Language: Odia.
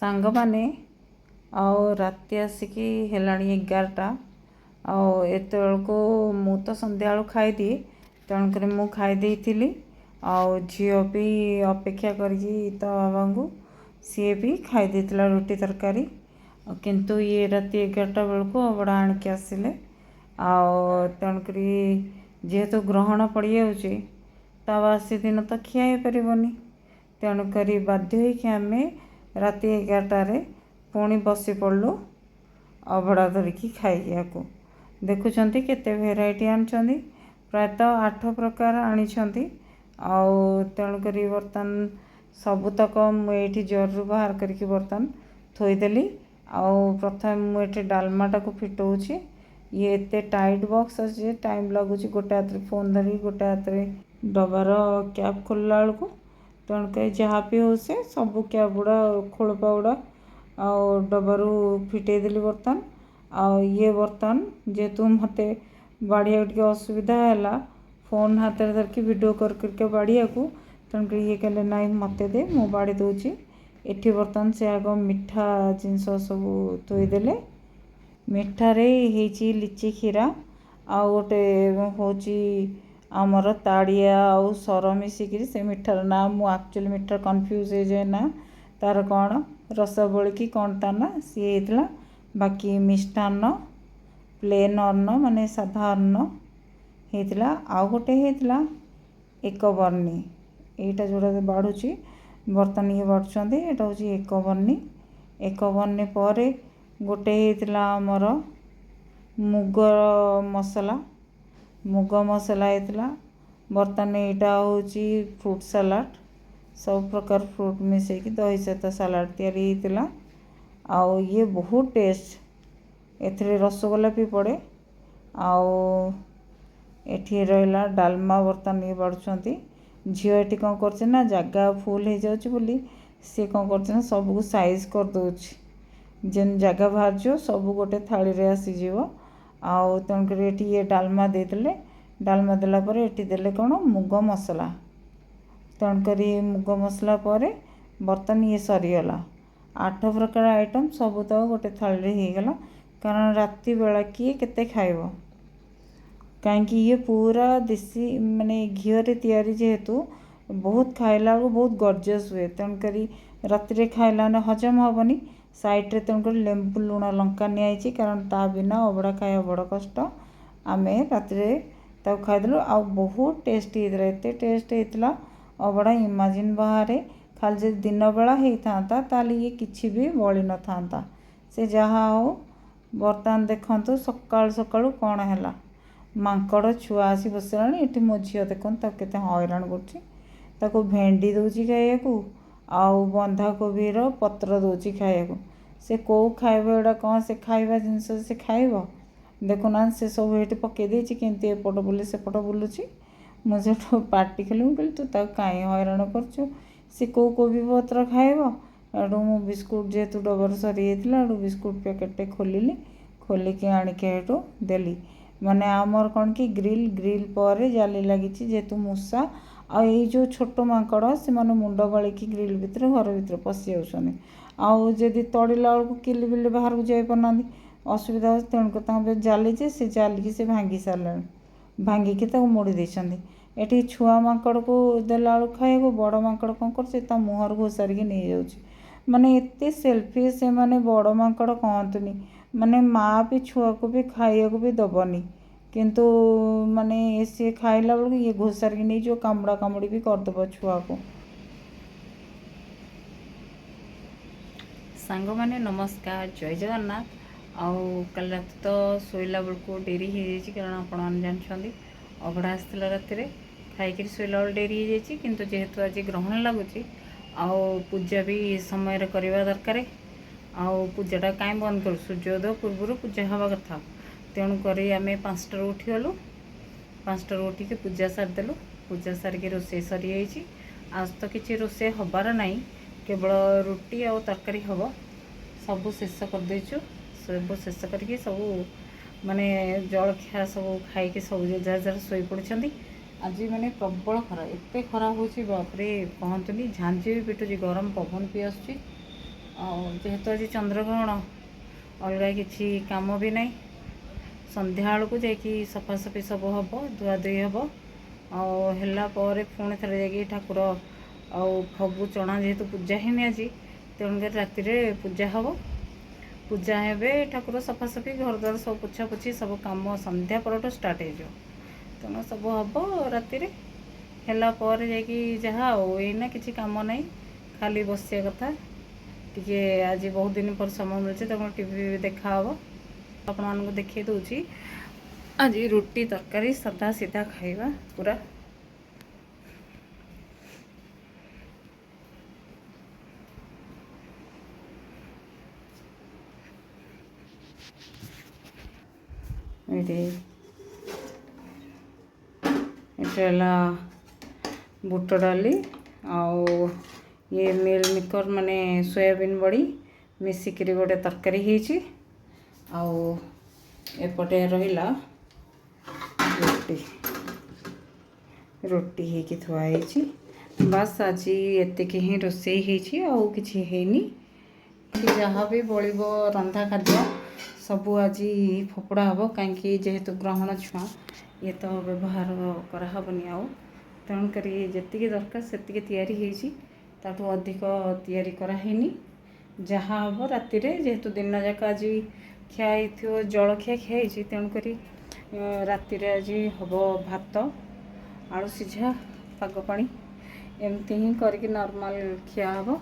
ସାଙ୍ଗମାନେ, ଆଉ ରାତି ଆସିକି ହେଲାଣି 11ଟା। ଆଉ ଏତେବେଳକୁ ମୁଁ ତ ସନ୍ଧ୍ୟାବେଳୁ ଖାଇଦିଏ, ତେଣୁକରି ମୁଁ ଖାଇ ଦେଇଥିଲି। ଆଉ ଝିଅ ବି ଅପେକ୍ଷା କରିକି ତା ବାବାଙ୍କୁ, ସିଏ ବି ଖାଇ ଦେଇଥିଲା ରୁଟି ତରକାରୀ। କିନ୍ତୁ ଇଏ ରାତି 11ଟା ବେଳକୁ ଅବଢ଼ା ଆଣିକି ଆସିଲେ। ଆଉ ତେଣୁକରି ଯେହେତୁ ଗ୍ରହଣ ପଡ଼ିଯାଉଛି, ତା ବାସି ଦିନ ତ ଖିଆ ହେଇପାରିବନି। ତେଣୁକରି ବାଧ୍ୟ ହେଇକି ଆମେ ରାତି 11ଟାରେ ପୁଣି ବସି ପଡ଼ିଲୁ ଅବଢ଼ା ଧରିକି ଖାଇବାକୁ। ଦେଖୁଛନ୍ତି କେତେ ଭେରାଇଟି ଆଣିଛନ୍ତି, ପ୍ରାୟତଃ 8 ପ୍ରକାର ଆଣିଛନ୍ତି। ଆଉ ତେଣୁକରି ବର୍ତ୍ତମାନ ସବୁତକ ମୁଁ ଏଇଠି ଜରିରୁ ବାହାର କରିକି ବର୍ତ୍ତମାନ ଥୋଇଦେଲି। ଆଉ ପ୍ରଥମେ ମୁଁ ଏଠି ଡାଲମାଟାକୁ ଫିଟଉଛି। ଇଏ ଏତେ ଟାଇଟ୍ ବକ୍ସ ଅଛି ଯେ ଟାଇମ୍ ଲାଗୁଛି, ଗୋଟେ ହାତରେ ଫୋନ୍ ଧରିକି ଗୋଟେ ହାତରେ ଡବାର କ୍ୟାପ୍ ଖୋଲିଲା ବେଳକୁ। ତେଣୁକରି ଯାହା ବି ହଉ, ସେ ସବୁ କ୍ୟାପ୍ ଗୁଡ଼ା, ଖୋଳପା ଗୁଡ଼ା ଆଉ ଡବାରୁ ଫିଟେଇ ଦେଲି ବର୍ତ୍ତମାନ। ଆଉ ଇଏ ବର୍ତ୍ତମାନ ଯେହେତୁ ମୋତେ ବାଢ଼ିବାକୁ ଟିକେ ଅସୁବିଧା ହେଲା, ଫୋନ୍ ହାତରେ ଧରିକି ଭିଡ଼ିଓ କରି କରିକା ବାଢ଼ିବାକୁ, ତେଣୁକରି ଇଏ କହିଲେ, ନାଇଁ, ମୋତେ ଦେ, ମୁଁ ବାଢ଼ି ଦେଉଛି। ଏଠି ବର୍ତ୍ତମାନ ସେ ଆଗ ମିଠା ଜିନିଷ ସବୁ ଥୋଇଦେଲେ। ମିଠାରେ ହେଇଛି ଲିଚି କ୍ଷୀରା, ଆଉ ଗୋଟେ ହେଉଛି ଆମର ତାଡ଼ିଆ ଆଉ ସର ମିଶିକିରି। ସେ ମିଠାର ନାଁ ମୁଁ ଆକ୍ଚୁଆଲି ମିଠା କନଫ୍ୟୁଜ୍ ହେଇଯାଏ ନା ତାର କ'ଣ ରସାବଳି କି କ'ଣ ତା ନା, ସିଏ ହେଇଥିଲା। ବାକି ମିଷ୍ଟାନ୍ନ, ପ୍ଲେନ୍ ଅନ୍ନ ମାନେ ସାଧା ଅନ୍ନ ହେଇଥିଲା। ଆଉ ଗୋଟେ ହେଇଥିଲା ଏକବର୍ଣ୍ଣୀ। ଏଇଟା ଯେଉଁଟା ବାଢ଼ୁଛି ବର୍ତ୍ତମାନ, ଇଏ ବାଢ଼ୁଛନ୍ତି, ଏଇଟା ହେଉଛି ଏକବର୍ଣ୍ଣୀ। ଏକବର୍ଣ୍ଣୀ ପରେ ଗୋଟେ ହେଇଥିଲା ଆମର ମୁଗ ମସଲା, ମୁଗ ମସଲା ହେଇଥିଲା। ବର୍ତ୍ତମାନ ଏଇଟା ହେଉଛି ଫ୍ରୁଟ୍ ସାଲାଡ଼। ସବୁ ପ୍ରକାର ଫ୍ରୁଟ୍ ମିଶାଇକି ଦହି ସହିତ ସାଲାଡ଼ ତିଆରି ହେଇଥିଲା। ଆଉ ଇଏ ବହୁତ ଟେଷ୍ଟ। ଏଥିରେ ରସଗୋଲା ବି ପଡ଼େ। ଆଉ ଏଠି ରହିଲା ଡାଲମା। ବର୍ତ୍ତମାନ ଇଏ ବାଢ଼ୁଛନ୍ତି। ଝିଅ ଏଠି କ'ଣ କରୁଛି ନା, ଜାଗା ଫୁଲ୍ ହେଇଯାଉଛି ବୋଲି ସିଏ କ'ଣ କରୁଛି ନା, ସବୁକୁ ସାଇଜ୍ କରିଦେଉଛି। ଯେନ୍ ଜାଗା ବାହାରିଯିବ, ସବୁ ଗୋଟେ ଥାଳିରେ ଆସିଯିବ। ଆଉ ତେଣୁକରି ଏଠି ଇଏ ଡାଲମା ଦେଇଦେଲେ। ଡାଲମା ଦେଲା ପରେ ଏଠି ଦେଲେ କ'ଣ, ମୁଗ ମସଲା। ତେଣୁକରି ମୁଗ ମସଲା ପରେ ବର୍ତ୍ତମାନ ଇଏ ସରିଗଲା। 8 ପ୍ରକାର ଆଇଟମ୍ ସବୁତକ ଗୋଟେ ଥାଳିରେ ହେଇଗଲା, କାରଣ ରାତି ବେଳା କିଏ କେତେ ଖାଇବ? କାହିଁକି ଇଏ ପୁରା ଦେଶୀ ମାନେ ଘିଅରେ ତିଆରି ଯେହେତୁ, ବହୁତ ଖାଇଲା ବେଳକୁ ବହୁତ ଗର୍ଜିୟସ୍ ହୁଏ। ତେଣୁକରି ରାତିରେ ଖାଇଲା ମାନେ ହଜମ ହେବନି। ସାଇଡ଼୍ରେ ତେଣୁକରି ଲେମ୍ବୁ, ଲୁଣ, ଲଙ୍କା ନିଆହେଇଛି, କାରଣ ତା ବିନା ଅବଢ଼ା ଖାଇବା ବଡ଼ କଷ୍ଟ। ଆମେ ରାତିରେ ତାକୁ ଖାଇଦେଲୁ ଆଉ ବହୁତ ଟେଷ୍ଟି ହେଇଥିଲା। ଏତେ ଟେଷ୍ଟ ହେଇଥିଲା ଅବଢ଼ା, ଇମାଜିନ୍ ବାହାରେ। ଖାଲି ଯଦି ଦିନବେଳା ହେଇଥାନ୍ତା, ତାହେଲେ ଇଏ କିଛି ବି ବଳି ନଥାନ୍ତା। ସେ ଯାହା ହଉ, ବର୍ତ୍ତମାନ ଦେଖନ୍ତୁ ସକାଳୁ ସକାଳୁ କ'ଣ ହେଲା। ମାଙ୍କଡ଼ ଛୁଆ ଆସି ବସିଲାଣି ଏଠି। ମୋ ଝିଅ ଦେଖନ୍ତୁ ତାକୁ କେତେ ହଇରାଣ କରୁଛି। ତାକୁ ଭେଣ୍ଡି ଦେଉଛି ଖାଇବାକୁ ଆଉ ବନ୍ଧାକୋବିର ପତ୍ର ଦେଉଛି ଖାଇବାକୁ। ସେ କେଉଁ ଖାଇବ? ଏଇଟା କ'ଣ ସେ ଖାଇବା ଜିନିଷ ସେ ଖାଇବ? ଦେଖୁନାହାନ୍ତି, ସେ ସବୁ ଏଇଠି ପକାଇ ଦେଇଛି, କେମିତି ଏପଟ ବୁଲି ସେପଟ ବୁଲୁଛି। ମୁଁ ସେଠୁ ପାଟି କଲି, ମୁଁ କହିଲି, ତୁ ତାକୁ କାହିଁ ହଇରାଣ କରୁଛୁ? ସେ କେଉଁ କୋବି ପତ୍ର ଖାଇବ? ଏଠୁ ମୁଁ ବିସ୍କୁଟ୍ ଯେହେତୁ ଡବାରୁ ସରିଯାଇଥିଲା, ଏଠୁ ବିସ୍କୁଟ୍ ପ୍ୟାକେଟ୍ଟେ ଖୋଲିଲି। ଖୋଲିକି ଆଣିକି ଏଠୁ ଦେଲି। ମାନେ ଆମର କ'ଣ କି ଗ୍ରିଲ୍, ଗ୍ରିଲ୍ ପରେ ଜାଲି ଲାଗିଛି। ଯେହେତୁ ମୂଷା ଆଉ ଏଇ ଯେଉଁ ଛୋଟ ମାଙ୍କଡ଼, ସେମାନେ ମୁଣ୍ଡ ଗଳିକି ଗ୍ରିଲ୍ ଭିତରେ, ଘର ଭିତରେ ପଶି ଯାଉଛନ୍ତି। ଆଉ ଯଦି ତଡ଼ିଲା ବେଳକୁ କିଲିବିଲି ବାହାରକୁ ଯାଇପାରୁନାହାନ୍ତି, ଅସୁବିଧା ହେଉଛି। ତେଣୁକରି ତାଙ୍କ ଜାଲି ଯେ ସେ ଜାଲିକି ସେ ଭାଙ୍ଗି ସାରିଲେଣି, ଭାଙ୍ଗିକି ତାକୁ ମୋଡ଼ି ଦେଇଛନ୍ତି। ଏଠି ଛୁଆ ମାଙ୍କଡ଼କୁ ଦେଲା ବେଳକୁ ଖାଇବାକୁ, ବଡ଼ ମାଙ୍କଡ଼ କ'ଣ କରୁଛି, ତା ମୁହଁରୁ ଘୋଷାରିକି ନେଇଯାଉଛି। ମାନେ ଏତେ ସେଲଫିସ୍ ସେମାନେ ବଡ଼ ମାଙ୍କଡ଼, କହନ୍ତୁନି। ମାନେ ମା' ବି ଛୁଆକୁ ବି ଖାଇବାକୁ ବି ଦେବନି, କିନ୍ତୁ ମାନେ ସିଏ ଖାଇଲା ବେଳକୁ ଇଏ ଘୋଷାରିକି ନେଇଯିବ, କାମୁଡ଼ା କାମୁଡ଼ି ବି କରିଦେବ ଛୁଆକୁ। ସାଙ୍ଗମାନେ, ନମସ୍କାର, ଜୟ ଜଗନ୍ନାଥ। ଆଉ କାଲି ରାତି ତ ଶୋଇଲା ବେଳକୁ ଡେରି ହେଇଯାଇଛି, କାରଣ ଆପଣମାନେ ଜାଣିଛନ୍ତି ଅବଢ଼ା ଆସିଥିଲା। ରାତିରେ ଖାଇକିରି ଶୋଇଲା ବେଳକୁ ଡେରି ହେଇଯାଇଛି। କିନ୍ତୁ ଯେହେତୁ ଆଜି ଗ୍ରହଣ ଲାଗୁଛି ଆଉ ପୂଜା ବି ସମୟରେ କରିବା ଦରକାର, ଆଉ ପୂଜାଟା କାହିଁ ବନ୍ଦ କରୁ? ସୂର୍ଯ୍ୟୋଦୟ ପୂର୍ବରୁ ପୂଜା ହେବା କଥା। ତେଣୁ କରି ଆମେ 5ଟାରୁ ଉଠିଗଲୁ। 5ଟାରୁ ଉଠିକି ପୂଜା ସାରିଦେଲୁ। ପୂଜା ସାରିକି ରୋଷେଇ ସରିଯାଇଛି। ଆଜ ତ କିଛି ରୋଷେଇ ହେବାର ନାହିଁ, କେବଳ ରୁଟି ଆଉ ତରକାରୀ ହେବ। ସବୁ ଶେଷ କରିଦେଇଛୁ। ସବୁ ଶେଷ କରିକି ସବୁ ମାନେ ଜଳଖିଆ ସବୁ ଖାଇକି ସବୁ ଯାହା ଯାହା ଶୋଇପଡ଼ିଛନ୍ତି। ଆଜି ମାନେ ପ୍ରବଳ ଖରା, ଏତେ ଖରା ହେଉଛି, ବାପରେ, କହନ୍ତୁନି। ଝାଞ୍ଜି ବି ପିଟୁଛି, ଗରମ ପବନ ବି ଆସୁଛି। ଆଉ ଯେହେତୁ ଆଜି ଚନ୍ଦ୍ରଗ୍ରହଣ, ଅଲଗା କିଛି କାମ ବି ନାହିଁ। ସନ୍ଧ୍ୟାବେଳକୁ ଯାଇକି ସଫାସଫି ସବୁ ହେବ, ଧୁଆଧୁଇ ହେବ। ଆଉ ହେଲା ପରେ ପୁଣି ଥରେ ଯାଇକି ଠାକୁର ଆଉ ଫଗୁ ଚଣା ଯେହେତୁ ପୂଜା ହେଇନି ଆଜି, ତେଣୁକରି ରାତିରେ ପୂଜା ହେବ। ପୂଜା ହେବେ ଠାକୁର, ସଫାସଫି, ଘରଦ୍ୱାର ସବୁ ପୋଛାପୋଛି, ସବୁ କାମ ସନ୍ଧ୍ୟା ପରଠୁ ଷ୍ଟାର୍ଟ ହେଇଯିବ। ତେଣୁ ସବୁ ହେବ ରାତିରେ, ହେଲା ପରେ ଯାଇକି ଯାହା। ଆଉ ଏଇନା କିଛି କାମ ନାହିଁ, ଖାଲି ବସିବା କଥା। ଟିକେ ଆଜି ବହୁତ ଦିନ ପରେ ସମୟ ମିଳୁଛି, ତେଣୁ ଟିଭି ଦେଖା ହେବ। ଆପଣମାନଙ୍କୁ ଦେଖେଇ ଦେଉଛି, ଆଜି ରୁଟି ତରକାରୀ, ସାଧା ସିଧା ଖାଇବା ପୁରା। ଏଇଠି ଏଇଟା ହେଲା ବୁଟ ଡାଲି ଆଉ ଇଏ ମିଲ୍ ମିକର୍, ମାନେ ସୋୟାବିନ୍ ବଡ଼ି ମିଶିକିରି ଗୋଟେ ତରକାରୀ ହେଇଛି। ଆଉ ଏପଟେ ରହିଲା ରୁଟି, ରୁଟି ହେଇକି ଥୁଆ ହେଇଛି। ବାସ୍, ଆଜି ଏତିକି ହିଁ ରୋଷେଇ ହେଇଛି, ଆଉ କିଛି ହେଇନି। ଯାହା ବି ବଳିବ ରନ୍ଧା ଖାଦ୍ୟ ସବୁ ଆଜି ଫୋପଡ଼ା ହେବ, କାହିଁକି ଯେହେତୁ ଗ୍ରହଣ ଛୁଆଁ, ଇଏ ତ ବ୍ୟବହାର କରାହେବନି ଆଉ। ତେଣୁକରି ଯେତିକି ଦରକାର ସେତିକି ତିଆରି ହେଇଛି, ତାଠୁ ଅଧିକ ତିଆରି କରାହେଇନି। ଯାହା ହେବ ରାତିରେ, ଯେହେତୁ ଦିନ ଯାକ ଆଜି ଖିଆ ହେଇଥିବ, ଜଳଖିଆ ଖିଆ ହେଇଛି, ତେଣୁକରି ରାତିରେ ଆଜି ହେବ ଭାତ, ଆଳୁ ସିଝା, ପାଗ ପାଣି, ଏମିତି ହିଁ କରିକି ନର୍ମାଲ୍ ଖିଆ ହେବ।